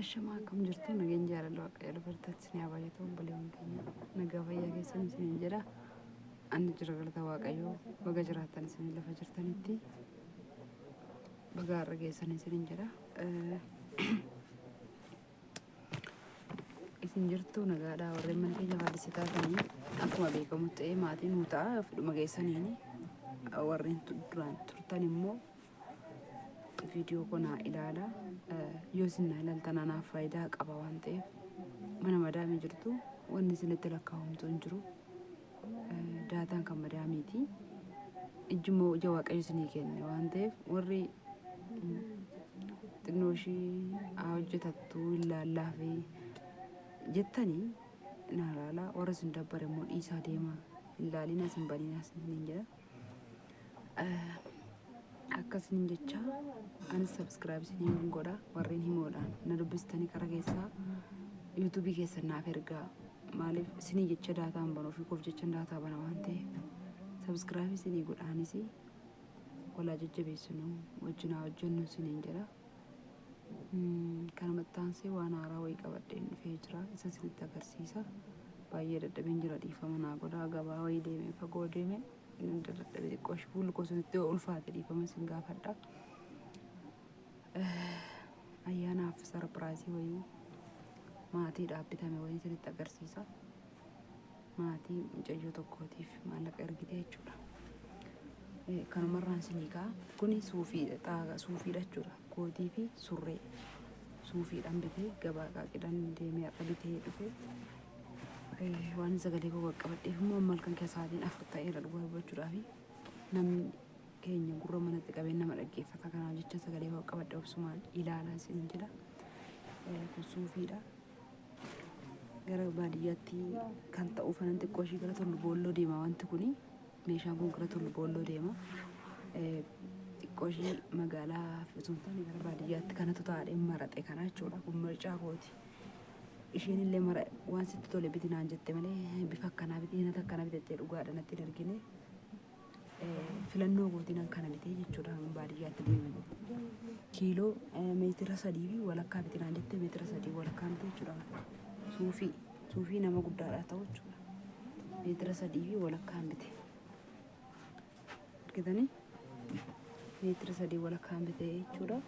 Ashamaa akkam jirtu nageenya jaalala waaqayyo dubartoota isin haa baay'atu obboleewwan keenya nagaa fayyaa keessan isiniin jedha. Ani jira galata waaqayyoo baga jiraattan isin lafa jirtanitti baga har'a geessan isiniin jedha. Isin jirtu nagaadhaa warreen mana keenya faallisi taatanii akkuma beekamu ta'ee maatii nuu ta'a fedhuma keessaniin warreen duraan turtan immoo viidiyoo koo naa ilaala. Yoo isin naa ilaaltan anaaf faayidaa qaba waan ta'eef mana madaamii jirtu wanni isinitti lakkaa'amtu hin jiru. Daataan kan madaamiiti. Ijji immoo ija waaqayyo isinii kenne waan ta'eef warri xinnoo ishii haa hojjetattu hin laallaafi jettanii naa ilaalaa warra isin dabbare immoo dhiisaa deemaa hin laalinaas hin baninaas isiniin jedha. Akka isiniin jecha anis subscribe isiniin godha warreen himoodhaan na dubbistanii karaa keessaa yuutuubii keessan naaf ergaa maaliif isinii jecha daataa hin banu ofii koof jecha daataa bana waan ta'eef subscribe isinii godha anis walaa jajjabeessinu wajjin haa hojjennu isiniin jedha. Kanumatti aansee waan haaraa wayii qabadheen dhufee jira isa isinitti agarsiisa. Baay'ee dadhabeen jira dhiifama naa godhaa gabaa wayii deemee fagoo deeme dadhabee xiqqoo ishee fuulli koo isinitti yoo ulfaate dhiifama isin gaafadha. Ayyaanaaf sarpiraayizii wayii maatiidhaaf bitame wayii isinitti agarsiisa. Maatii mucayyoo tokkootiif maallaqa ergite jechuudha. Kanumarraan isinii ka'a. Kuni suufiidha jechuudha. Kootii fi surree suufiidhaan bitee gabaa qaaqiidhaan deemee har'a bitee dhufe. Waan sagalee koo qaqqabadheef immoo amma halkan keessa sa'aatiin 4 ta'eera dhugaa dubbachuudhaafi namni keenya gurra manatti qabee nama dhaggeeffata. Kanaaf jecha sagalee koo qaqqabadhe obsumaan ilaalaa isiniin jedha. Kun suufiidha. Gara baadiyyaatti kan ta'u fanan xiqqoo ishii gara Tullu Boolloo deema wanti kuni. Meeshaan kun gara Tullu Boolloo deema. Xiqqoo ishii magaalaa osoo hin taane gara baadiyyaatti kanatu taa'ee maraxe kana jechuudha. Kun mircaa kooti. Isheen illee mara waan sitti tole biti naan jette malee bifa akkanaa biti nyaata akkanaa bitattee dhugaadha natti hin argine. Filannoo kootiin an kana bitee jechuudha baadiyyaatti deemu. Kiiloo meetira 3.5 biti naan jette meetira 3.5 bitee jechuudha. Suufii suufii nama guddaadhaa ta'u jechuudha. Meetira 3.5 bite. Argitanii meetira 3.5 bitee jechuudha.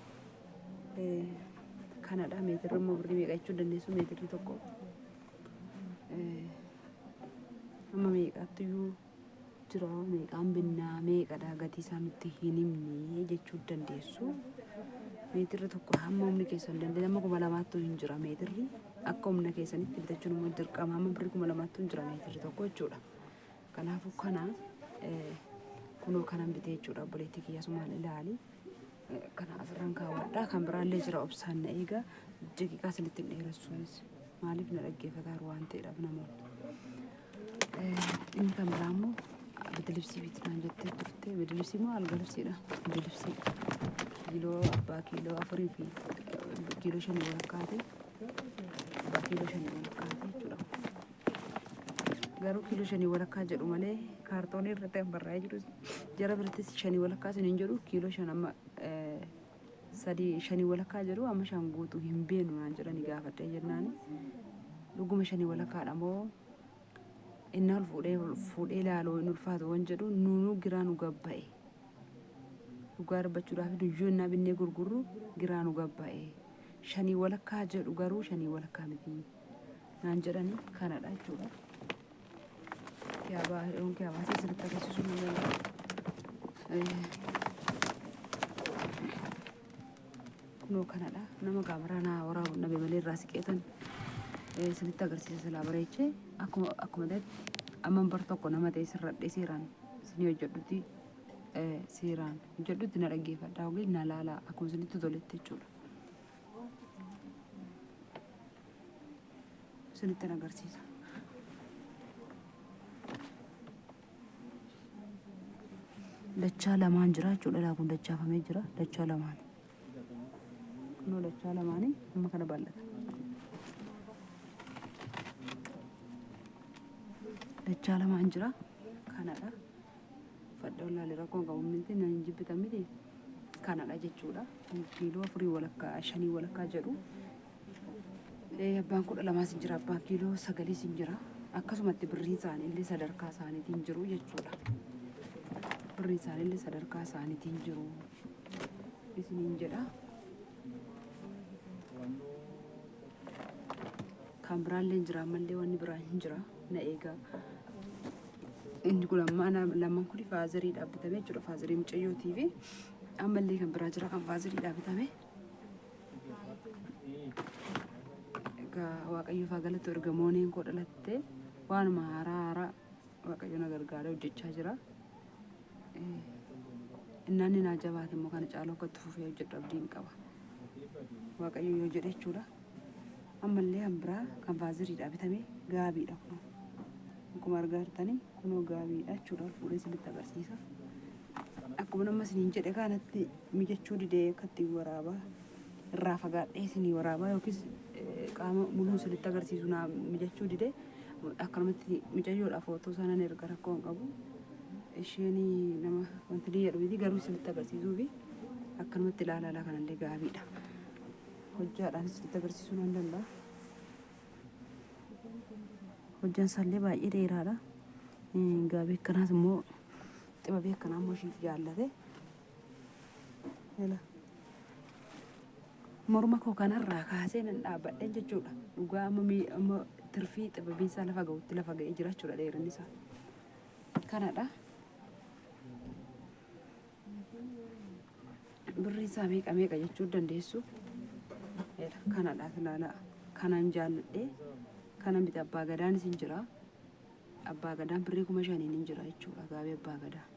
Kanadha meetirri immoo birrii meeqa jechuu dandeessu meetirri tokko. Amma meeqaattiyyuu jira meeqaan binnaa meeqadha gatii isaa nutti hin himne jechuu dandeessu. Meetirri tokko hamma humni keessan danda'e hamma 2000ttuu hin jira meetirri akka humna keessanitti bitachuun immoo dirqama hamma birrii 2000ttuu hin jira meetirri tokko jechuudha. Kanaafuu kana kunoo kanan bitee jechuudha obboleettii kiyya sumaan ilaali. Kana asirraan kaawwadha kan biraallee jira obsaan na eega daqiiqaa isinitti hin dheeressuunis maaliif na dhaggeeffataa waan ta'eedhaaf namoonni. Inni kan biraa immoo bidilibsii biti naan jettee turte. Bidilibsii moo alga libsiidha? Bidilibsii kiiloo abbaa kiiloo afurii fi kiiloo shanii walakkaati. Abbaa kiiloo shanii walakkaati jechuudha. Garuu kiiloo shanii walakkaa jedhu malee kaartoonii irratti kan barraa'ee jiru jara birattis shanii walakkaa isin hin jedhu kiiloo shan amma sadii shanii walakkaa jedhu amma shan guutuu hin beenu naan jedhanii gaafadhee jennaani dhuguma shanii walakkaadha moo inni ol fuudhee fuudhee ilaaluu hin ulfaatu waan jedhu nuunuu giraa nu gabba'e. Dhugaa dubbachuudhaaf nuyyuu innaa binnee gurgurru giraa nu gabba'e. Shanii walakkaa jedhu garuu shanii walakkaa miti naan jedhani kanadha jechuudha. Kiyaabaa yoon kiyaabaa sirriitti agarsiisuu nan danda'a. Kunoo kanadha. Nama kaameraa naa waraabu dhabe malee irraa siqeetan isinitti agarsiisa silaa bareechee akkuma akkuma ta'etti amma bar tokko nama ta'e sirradhee seeraan isinii hojjedhutti seeraan hojjedhutti na dhaggeeffadhaa yookiin na laalaa akkuma isinitti toletti jechuudha. Isinitti agarsiisa. Dachaa lamaan jira jechuudha. Laa kun dachaafamee jira. Dachaa lamaan. Kunoo dachaa lamaanii amma kana bal'ata. Dachaa lamaan jira. Kanadha. Fadha wallaalee rakkoon qabu miti nan jibbitan miti. Kanadha jechuudha. Kiiloo afurii walakkaa shanii walakkaa jedhu. Abbaan 12s hin jira, abbaan kiiloo 9s hin jira. Akkasumatti birriin isaaniillee sadarkaa isaaniitiin jiru jechuudha. Birriin isaaniillee sadarkaa isaaniitiin jiru isiniin jedha. Kan biraallee hin jira, ammallee wanni biraa hin jira, na eegaa. Inni kun amma lamaan kun faazeriidhaaf bitame jechuudha. Faazerii mucayyootii fi ammallee kan biraa jira kan faazeriidhaaf bitame. Egaa Waaqayyoof haa galatu, erga mooneen koo dhalatte waanuma haaraa haaraa Waaqayyo na gargaaree hojjechaa jira. Innaanni naa jabaate immoo kana caalaa akka itti fufee hojjedhu abdiin qaba. Waaqayyo yoo jedhe jechuudha. Ammallee kan biraa kan faaziriidhaa bitame gaabiidha kunoo. Akkuma argaa jirtanii kunoo gaabiidha jechuudha. Ol fuudhee isinitti agarsiisa. Akkuma nama isiniin jedhe kanatti mijachuu didee akka ittiin waraabaa irraa fagaadhee isinii waraabaa yookiis qaama muluu isinitti agarsiisu naa mijachuu didee akkanumatti mucayyoodha footoo isaa nan erga, rakkoo hin qabu. Isheen nama wanti ni jedhu miti, garuu isinitti agarsiisuu fi akkanumatti ilaalaa kanallee gaabiidha. Hojjaadhaan isinitti agarsiisuu nan danda'a. Hojjaan isaallee baay'ee dheeraadha. Gaabii akkanaas immoo xibabii akkanaa immoo ishii jaallate. Yala. Morma koo kanarraa kaasee nan dhaabbadheen jechuudha. Dhugaa amma amma tirfii xibabiin isaa lafa ga'utti lafa ga'ee jira jechuudha dheerinni isaa. Kanadha. Birriin isaa meeqa meeqa jechuu dandeessu. Yala, kanadha ilaalaa. Kanan jaalladhee kanan bite. Abbaa gadaanis hin jira. Abbaa gadaan birrii 5,000n hin jira jechuudha, gaabii abbaa gadaa.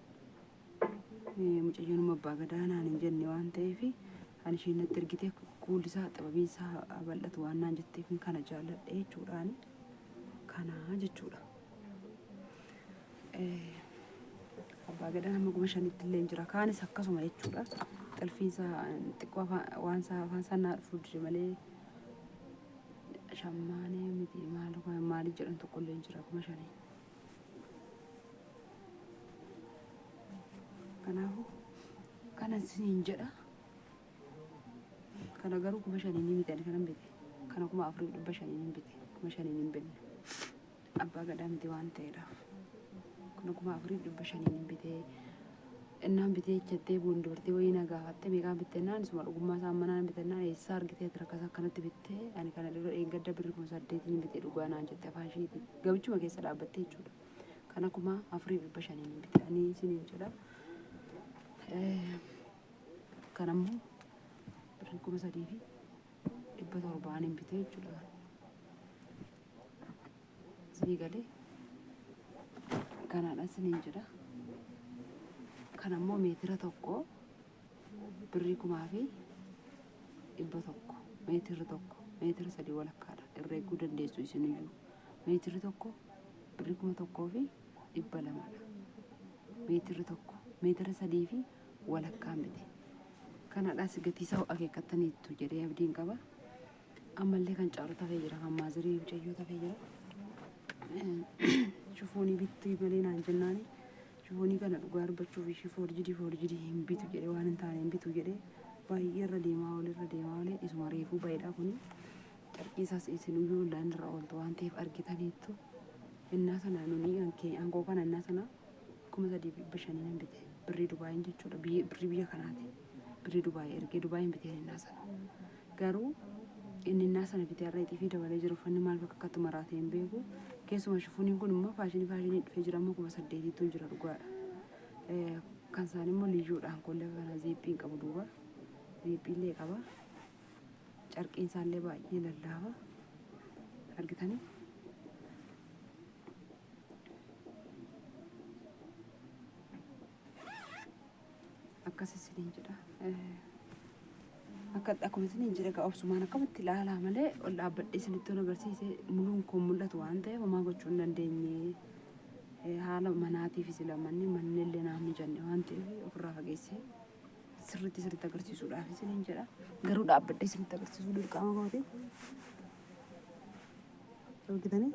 Mucayyoonuma abbaa gadaa naan hin jenne waan ta'eef kan isheen natti ergite kuulli isaa xibabiin isaa bal'atu waan naan jetteef kana jaalladhe jechuudhaani kana jechuudha. Abbaa gadaan hamma 5,000tti illee hin jira. Kaanis akkasuma jechuudha. Xilfiin isaa xiqqoo waan isaa afaan isaa naa dhufuu dide malee shammaanee miti maal maaliif jedhan tokko illee hin jira 5,000. Kanaafuu kana isiniin jedha. Kana garuu 5,000n ni miti ani kanan bite. Kana 4,500n hin bite. 5,000n hin binne. Abbaa gadaa miti waan ta'eedhaaf. Kana 4,500n hin bite. Innaan bitee jettee buun dubartii wayii na gaafatte, meeqaan bitte naan, isuma dhugummaa isaa manaan bitannaan, eessaa argitee ati rakkas akkanatti bittee, ani kana dura dheengadda birri 8,000n bite dhugaa naan jette afaan isheetiin gabichuma keessa dhaabbattee jechuudha. Kana 4,500n hin bite ani isiniin jedha. Kana immoo birrii 3,700n hin bite jechuudha. Isinii galee kanaadha isiniin jedha. Kana immoo meetira tokko birrii 1,100, meetirri tokko meetira sadii walakkaadha. Herreeguu dandeessu isiniyyuu. Meetirri tokko birrii 1,200dha. Meetirri tokko meetira sadii fi walakkaan bite. Kanadhaas gatii isaa akeekkattaniittu jedhee abdiin qaba. Ammallee kan caalu tafee jira, kan maazirii mucayyoo tafee jira. Shufoonii bittuu malee naan jennaani. Shufoonii kana dhugaa dubbachuuf ishii foorjidii foorjidii hin bitu jedhee, waan hin taane hin bitu jedhee baay'ee irra deemaa oolee, irra deemaa oolee, isuma reefuu baay'eedha kuni. Carqii isaas isin iyyuu laan irra ooltu waan ta'eef argitaniittu. Innaa sana nuni hankoo kana innaa sana 3,500n hin bite. Birrii Dubaayin jechuudha. Birrii biyya kanaati. Birrii Dubaayii ergee Dubaayin biteen innaa sana. Garuu inni innaa sana bitee har'a ixifii dabalee jira. Uffanni maal bakka akkatti maraatee hin beeku. Keessumaa shifooniin kun immoo faashinii faashinii dhufee jira, amma 8,000ttu jira dhugaadha. Kan isaan immoo liyyuudhaan kollee kana ziiphiin qabu duuba. Ziiphiillee qaba. Carqiin isaallee baay'ee lallaafa. Argitanii? Akkas isiniin jedha. Akka akkuma isiniin jedhe egaa obsumaan akkamitti ilaalaa malee ol dhaabbadhee isinitti ol agarsiise muluun kun mul'atu waan ta'eef homaa gochuu hin dandeenye. Haala manaatiifis manni manni illee naaf mijanne waan ta'eef ofirraa fageessee sirriitti isinitti agarsiisuudhaaf isiniin jedha. Garuu dhaabbadhee isinitti agarsiisuu dirqama kooti. Argitanii,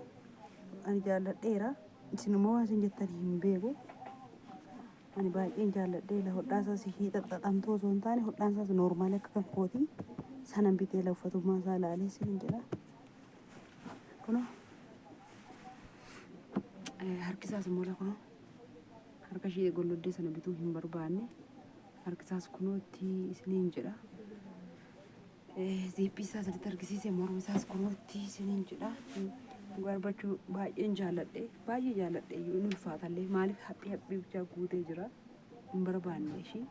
ani jaalladheera. Isin immoo waan isin jettan hin beeku. Ani baay'een jaalladhee la hodhaa isaas hiixaxaxamtuu osoo hin taane hodhaan isaas noormaali akka kan kooti. Sanan bitee la uffatummaa isaa ilaalee isiniin jedha. Kunoo harki isaas immoo kunoo harka ishee golloddee sana bituu hin barbaanne, harki isaas kunootti isiniin jedha. Ziippii isaa sirriitti argisiise, mormi isaas kunootti isiniin jedha. Garbachuu baay'een jaalladhe, baay'ee jaalladhe iyyuu hin ulfaatallee, maaliif haphii haphii bichaa guutee jira, hin barbaanne ishii.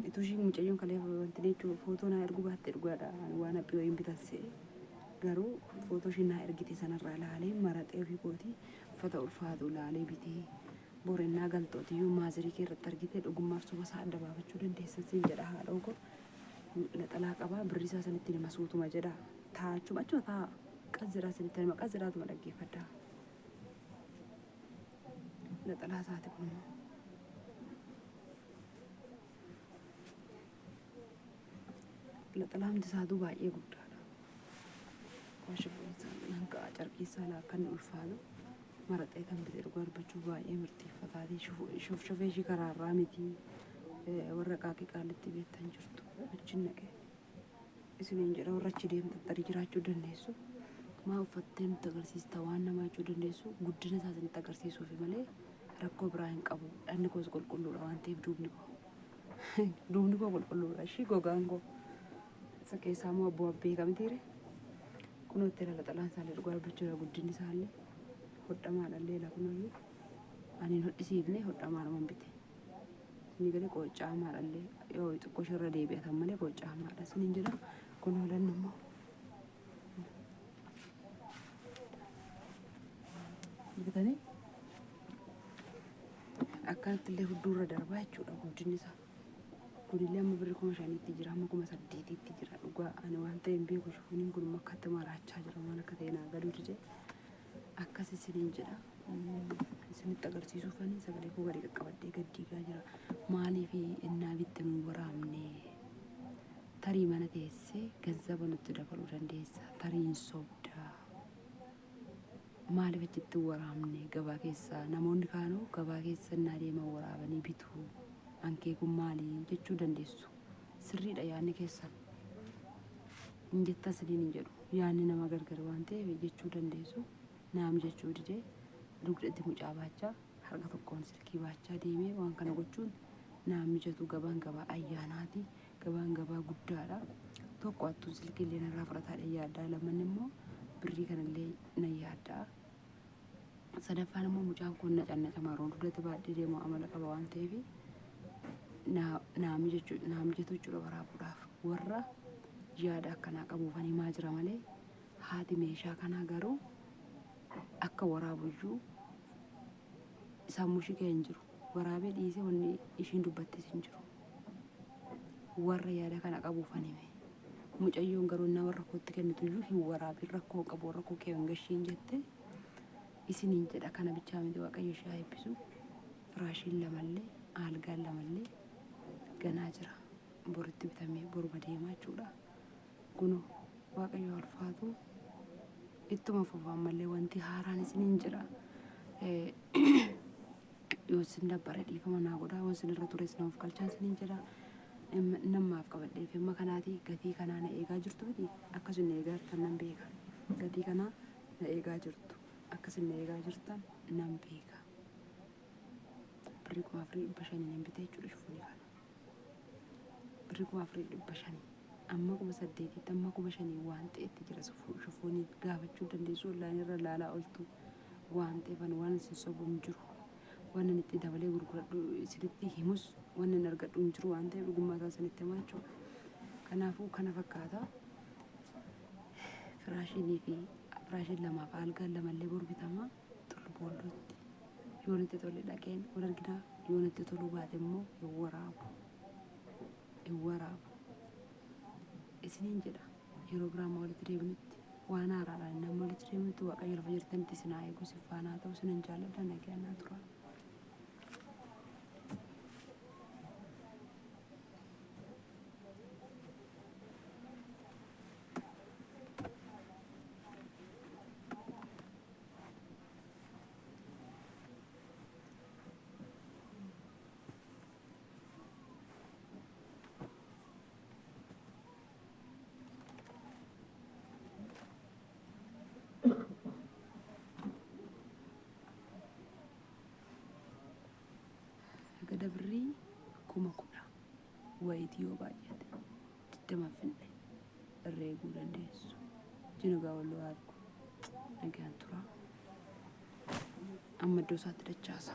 Ituu ishiin mucayyoon kalee wanti jechuun footoo naa erguu baatte dhugaadha waan haphii wayiin bitan se'e. Garuu footoo ishiin naa ergite sanarraa laalee maraxee ofii kootii uffata ulfaatu laalee bitee borennaa galtootiyyuu maazirii kee irratti argite dhugummaaf soba isaa adda baafachuu dandeessa siin jedha haadhoon koo. Naxalaa qabaa birrii isaa sanitti nima suutuma jedha. Taa'achuma achuma taa'a. Qas jedhaa sanitti nima qas jedhaatuma dhaggeeffadhaa. Naxalaa isaati kun immoo. Naxalaamti isaatuu baay'ee guddaadha. Shifoon nan ka'a carqii isaa laa akka inni ulfaatu maraxee kan bite dhugaa dubbachuuf baay'ee murteeffataatii shofshofee ishii karaarraa miti, warra qaaqii qaalitti beektan jirtu achi naqee isiniin jedha, warra achi deemtan tarii jiraachuu dandeessu. Maa uffattee nutti agarsiista waan nama jechuu dandeessu, guddina isaa isinitti agarsiisuufi malee rakkoo biraa hin qabu. Dhanni koos qulqulluudha waan ta'eef duubni koo qulqulluudha, ishii gogaan koo isa keessaa immoo abboo beekamtiire. Kunoo itti ilaala, xalaan isaallee dhugaa dubbachuudha guddinni isaallee hodhamaadhallee lakunoyyuu ani hin hodhisiifne, hodhamaadhuman bite. Isinii galee qooccamaadhallee yoo xiqqoo ishirra deebi'atan malee qooccamaadha isiniin jedha. Kun hoolanni immoo bitanii akkanatti illee hudduurra darbaa jechuudha guddinni isaa. Kunillee amma birri 5,000tti jira, amma 8,000tti jira dhugaa ani waan ta'e hin beeku. Shufuuniin kun immoo akkatti maraachaa jira, waan akka ta'e naa galuu dide, akkas isiniin jedha. Isinitti agarsiisuufani sagalee koo gadi qaqqabadhee gad diigaa jira. Maaliif innaa bitte nu waraabne? Tarii mana teessee ganzaba nutti dabaluu dandeessa. Tarii hin sobdaa. Maaliif achitti waraabne gabaa keessa? Namoonni kaanuu gabaa keessa innaa deeman waraabanii bitu. Ankee kun maali jechuu dandeessu. Sirriidha yaadni keessan. Hin jettan siniin hin jedhu. Yaadni nama gargar waan ta'eef jechuu dandeessu. Naam jechuu didee dugdatti mucaa baachaa, harka tokkoon silkii baachaa deemee waan kana gochuun naam mijatu. Gabaan gabaa ayyaanaati. Gabaan gabaa guddaadha. Tokko hattuun silkii illee narraa fudhataadha yaaddaa. Lammanni immoo birrii kanallee nan yaaddaa. Sadaffaan immoo mucaan kun na cannacama, yeroo dugdatti baadhee deemu amala qaba waan ta'eef naa mijatu jechuudha waraabuudhaaf. Warra yaada akkanaa qabuufan himaa jira malee haati meeshaa kanaa garuu akka waraabuyyuu sammuu ishii ga'e hin jiru. Waraabee dhiisee wanni ishiin dubbattes hin jiru. Warra yaada kana qabuufan hime. Mucayyoon garuu innaa warra kootti kennituyyuu hin waraabin, rakkoo qabu, warra koo kee hin gashiin jette isiniin jedha. Kana bichaa miti, Waaqayyo ishee haa eebbisu. Firaashiin lamallee aalgaan lamallee ganaa jira. Boritti bitamee boruma deemaa jechuudha. Kunoo Waaqayyo ulfaatu, ittuma fufa ammallee wanti haaraan isiniin jedha. Yoo isin dabbare dhiifama naa godhaa, yoo isin irra tures na of galchaa isiniin jedha. Namaaf qabadhee fi amma kanaati gatii kanaa na eegaa jirtu miti, akkasin na eegaa jirtan nan beeka. Gatii kanaa na eegaa jirtu, akkasin na eegaa jirtan nan beeka. Birrii 4,500 hin bitee jechuudha shufunii kana. Birrii 4,500 amma 8,000tti, amma 5,000 waan ta'etti jira shufunii, gaafachuu dandeessu, onlaayinii irra ilaalaa ooltu waan ta'eef waan isin sobu hin jiru. Waan inni itti dabalee gurguradhu isinitti himus waan inni argadhu hin jiru waan ta'eef dhugummaa isaa isinitti himaa jechuudha. Kanaafuu kana fakkaata. Firaashinii fi firaashiin lamaaf algaan lamallee bor bitama Tullu Boollootti. Yoo natti tole dhaqeen wal arginaa, yoo natti toluu baate immoo hin waraabu. Hin waraabu. Isiniin jedha, yeroo biraa amma walitti deebinutti, waan haaraadhaan nama walitti deebinutti, Waaqayyo lafa jirtanitti isin haa eegu, isin faana haa ta'u, isinan jaalladha, nagaan naa tura. Gada birrii 10,000 wayitii yoo baay'ate 20 finne irra eeguu dandeessu. Jinagaa walloo argu. Nagaan turaa. Amma iddoo isaatti dachaasa.